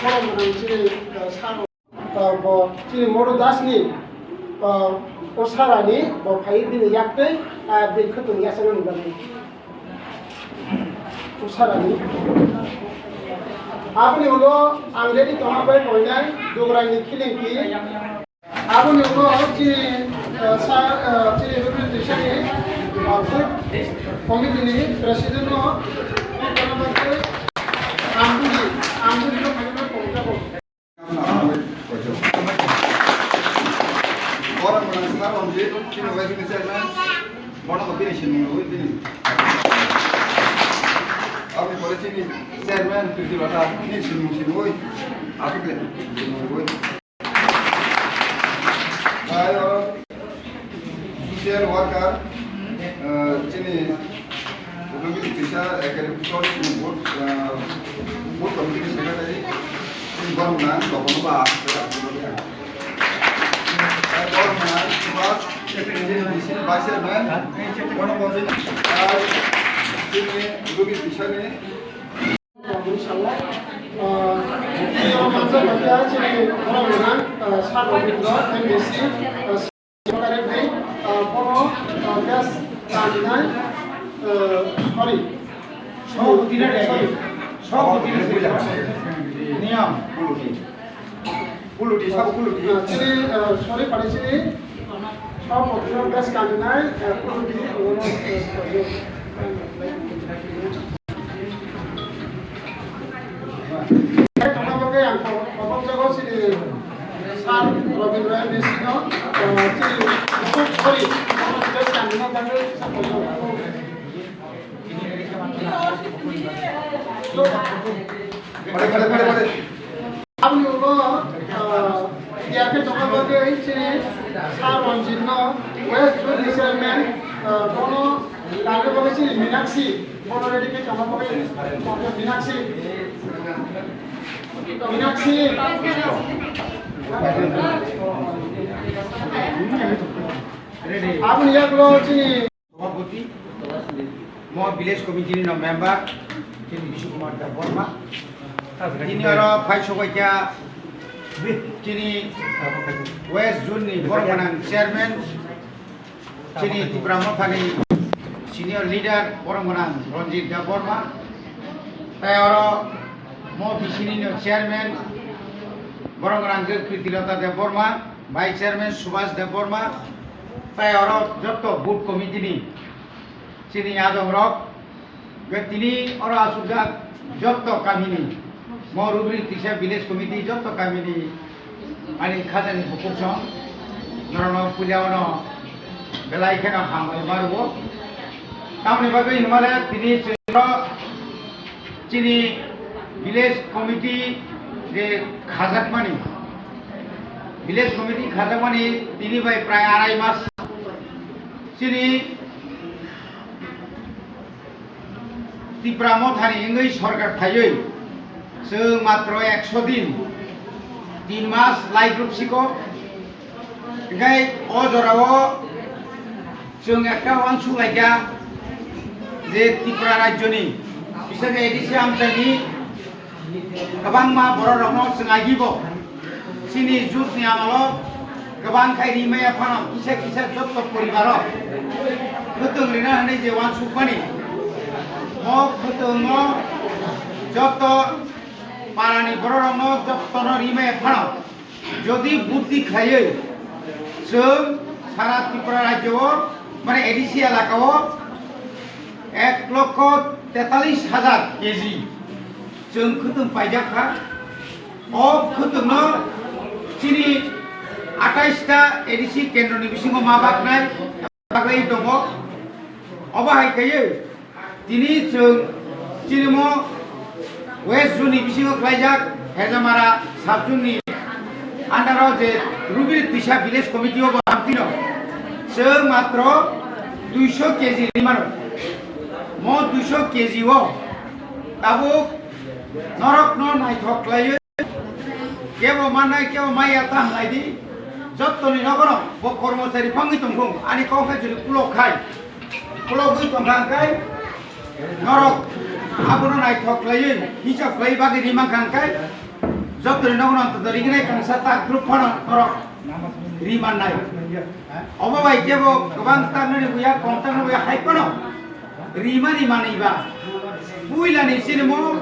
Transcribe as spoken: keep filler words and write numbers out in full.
Borok mwnang chini, eh, sar, eh, bo chini Moru Das ni, eh, o sara ni bo phai bini yak tei, eh, bini khwtwng yachang ni bagwi. O sara ni. Aboni ulo ang ready tongma bai koinai Dugrai ni Khilingki. Aboni ulo chini, eh, sa, eh, chini representative ni, eh, food committee ni president no, Amburi, Amburi no kaitor kongjago. Borok mwnang Sar Ranjit, chini wai chini chairman, bono ko bini sinmung rwi bini. Aboni pore chini chairman Priti Lata, bini sinmung sinwi, aswk le sinmung rwi. Tei oro social worker, eh, chini Rubin Tisa Academic College ni board, eh, board committee ni secretary, chini borok mwnang Topon Ba, tei borok mwnang Subhas, chini vice chairman, bono bo chini, ah, chini Rubin Tisa ni Niyam. Puluti, sabo puluti. Ah, chini, ah, sorry, pare chini. Sabo puluti no best kangnai, ah, puluti, ah, tongna bagwi ang kobok jago chini Sir Rabindra M A C no, ah, chini sorry, best kangnai bagwi. Pare, pare, pare, pare. Aboni ulo, ah, ya khe tongna bagwi chini Sir Ranjit no, West Zone ni chairman, ah, bono tangna bagwi chini Minakshi, bono ready khe tongna bagwi Minakshi. Minakshi. Aboni yagulo chini Sabhapati, mo village committee ni no member, chini Bishu Kumar Debbarma. Tini oro phai sobaikha chini West Zone ni borok gwnang chairman, chini Tipra Motha ni senior leader borok gwnang Ranjit Debbarma. Tai oro mo bisini no chairman borok gwnang khe Kirtilata Debbarma, vice chairman Subhas Debbarma, tai oro jotto booth committee ni chini adongrok, tini oro asukjak jotto kamini, mo Rubri Tisa village committee jotto kamini ani khajani bukuksong, norokno puila ono belai kheno hambai marugo. Tamoni bagwi hwnmale tini chwngno chini village committee je khajakmani, village committee khajakmani tini bai prai arai mas chini Tipra Mothani wngwi sorkar phaiwi chwng matro ekso din, tin mas lai group siko. Hingke o jorao chwng ekta uansuk laikha je Tripura rajyoni, bisakhe A D C amchaini kwbangma bororokno chwng agibo chini jotni amalo kwbang khai ri maya phano kisa kisa jotto poribaro khwtwng rina hwnwi je uansukmani, o khwtwngo jotto parani bororokno jottono ri maya phano jodi buddi khlaiwi chwng sara Tripura rajyo o, mane A D C elaka o ek lokho tetalis hajar K G chwng khwtwng paijak kha. O khwtwngno chini atais ta A D C kendroni bisingo ma baknai bagwi tongo. Obo hai kaiwi tini chwng chini mo West Zone ni bisingo khlaijak Hejamara sub zone ni under o je Rubiri Tisa village committee o bo hamtino chwng matro duiso K G rimano. Mo duiso K G o tabuk norokno naithok khlaiwi kebo mannai, kebo maya ta hamlai di. Jottoni nogono bo kormochari bangwi tongkhu, ani kok khe jodi kulok khai, kulogwi tongkha hwnkhe norok abono naithok khlaiwi hisab khlaiwi bagwi ri mankha hwnkhe Jotoni nogo nang todori gnai kangsa tak group phano norok ri mannai. Obo bai kebo kwbang tak nani buya, kong tak nani buya hai phano ri mani manwi ba. Puila ni sinimo